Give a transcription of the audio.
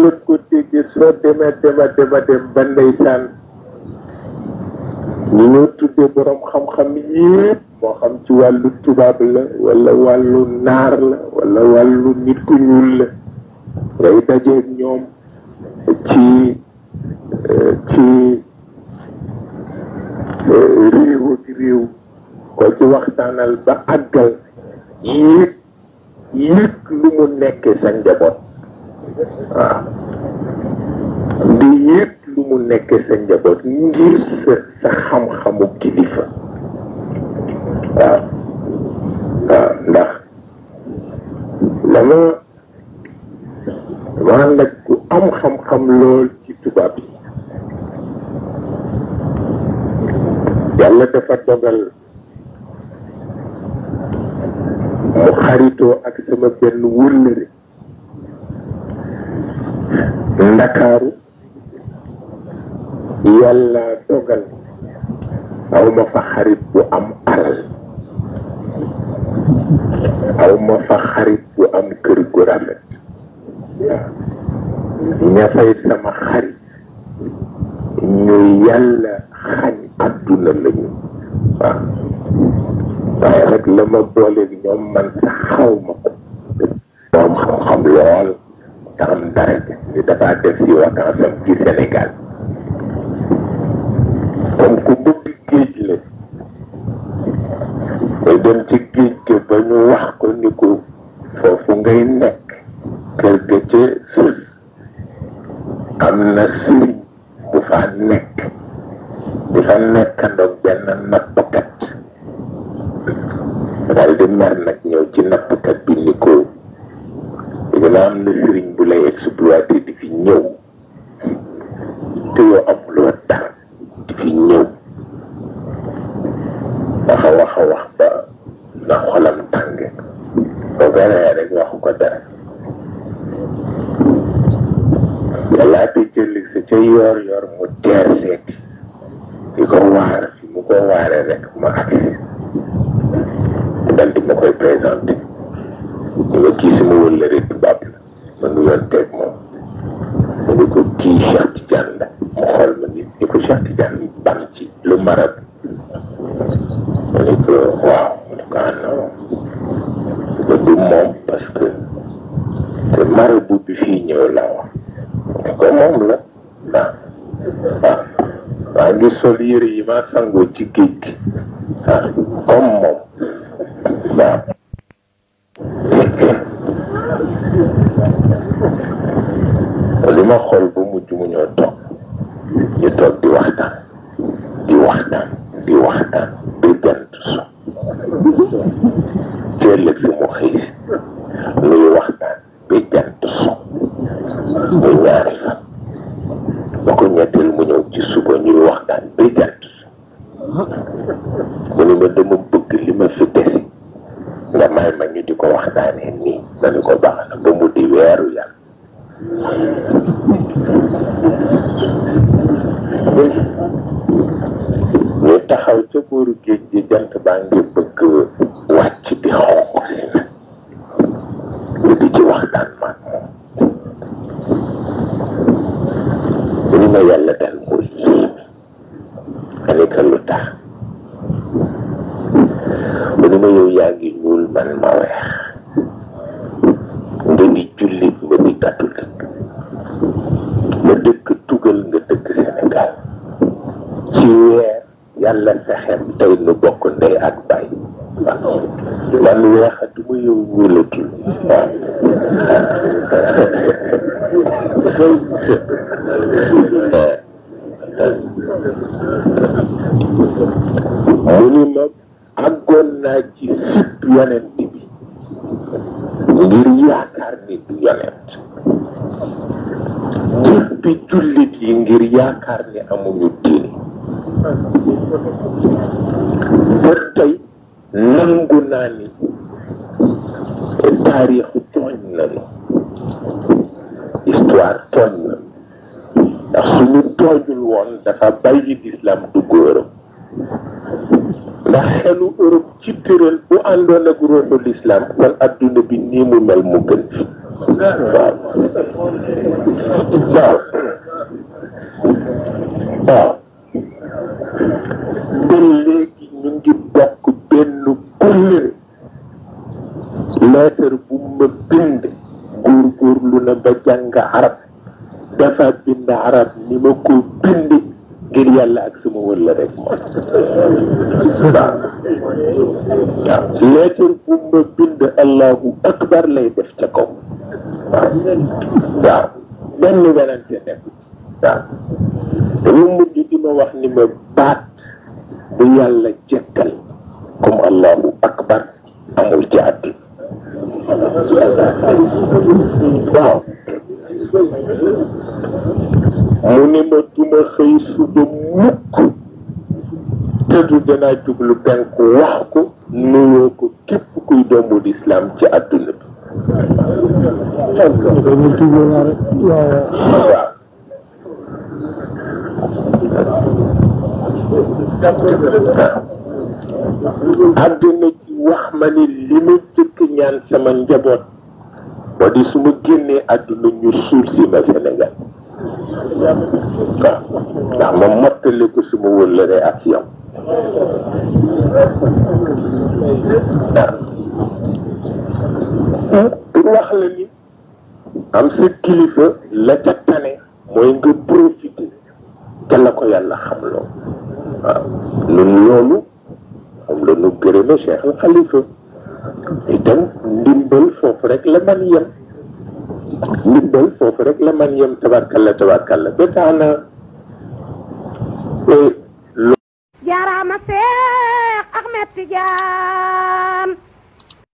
la ko déggee soo demee dem ba ndeysaan ñu ñoo tuddee borom xam-xam yépp moo xam ci wàllu tubaab la wala wàllu naar la wala wàllu nit ku ñuul la ngay dajeeg ñoom ci réew ak réew ko ci waxtaanal ba àggal yëg lu mu nekkee sa njaboot waaw di yëg lu mu nekkee sa njaboot ngir sa xam-xamu kilifa waaw ndax dama nag ku am xam-xam lool ci tubaab yi yàlla dafa dogal mu xaritoo ak sama benn wëllëre Ndakaaru yàlla dogal aw ma fa xarit bu am alal aw ma fa xarit bu am kër gu rafet ña fay sama xarit ñu yàlla xañ àdduna lañu waaw waaye rek la ma booleeg ñoom man sax xaw ma ko moom xam-xam lool te am dara ni dafa def si vacances am ci Sénégal comme ku bëgg géej la day dem ci géej ga ba ñu wax ko ni ko foofu ngay nekk kër ga ca sës am na sëriñ bu fa nekk di fa nekkandoog benn nappkat daal di mer nag ñëw ci nappkat bi ni ko dina am na sëriñ bu lay exploité di fi ñëw te yow amuloo dara di fi ñëw wax ba na xolam tànge ba veree rek waxu ko dara yàllaa te jëlli sa ca yoor mu teer seeti di ko waar fi mu ko waaree rek ma agsi dal di ma koy présenté ñu nga kii sama wëllëre tubaab la ma nuyoon teeg moom mu ne ko kii Cheikh Tidiane la mu xool ma nit ni ko Cheikh Tidiane ban ci lu marab ma ne ko waaw mu ne ko non ko du moom parce que te marabu bi fii ñëw laa wax mu ne ko moom la waaw maa ngi sol yëre yi ma sangoo ci géej gi comme moom waaw li ma xool ba mujj mu ñoo toog ñu toog di waxtaan ba jant so ci ëllëg si mu xëy si nuy waxtaan ba jant so ba ñaari fan ba ko ñetteel mu ñëw ci suba ñuy waxtaan ba jant mu ni ma dama bëgg li ma fi desi nga may ma ñu di ko waxtaanee nii ma ni ko baax na ba mu di weeru yàlla ñu taxaw ca booru géej gi jant baa ngi bëgg wàcc di xonq si na ñu di ci waxtaan maag moom mu ni ma yàlla dal mu yéeme ani ka lu tax mu ni ma yow yaa ngi ñuul man ma weex nga di jullit nga di catholique ma dëkk tugal nga dëkk Sénégal ci weer yàlla fexem tey nu bokk ndey ak baay man weexatuma yow ñuulatul waaw mu ni ma àggoon naa ci sip yonent bi ngir yaakaar ni du yonent jëppi jullit yi ngir yaakaar ni amuñu diine ba tey nangu naa ni taarixu tooñ nanu histoire tooñ nanu ndax suñu toojul woon dafa bàyyi l'islam dugg Europe ndax xelu Europe ci tëral bu àndoon ak ruuxu l'islam kon adduna bi nii mu mel mu gën fi waaw te léegi ñu ngi bokk benn kóllëre lettre bu ma bind góorgóorlu na ba jàng arab dafa bind arab ni ma ko bind ngir yàlla ak sama wëlla rek moom waaw lettre bu ma bind allahu akbar lay def ca kaw waaw benn werante nekk waaw te mu mujj di ma wax ni ma baat bu yàlla jekkal comme allahu akbar amul ci àdduna waaw mu ne ma duma xëy suba mukk te du danaa jublu penku wax ko nuyoo ko képp kuy doomu lislaam ci àdduna bi waaw àdduna ci wax ma ni li ma jëkk ñaan sama njaboot moo di su ma génnee àdduna ñu suul si ma Sénégal waaw ndax ma mottali ko suma wëllëre ak yow waaw pour wax la ni am sa kilifa la ca tane mooy nga profité te la ko yàlla xam loo waaw nun loolu am la nu gërëme Cheikh al Khalifa itam ndimbal foofu rek la man yem ndimbal foofu rek la man yem tabarkalla tabarkalla ba tax na jaaraama Seex Ahmed Tijaan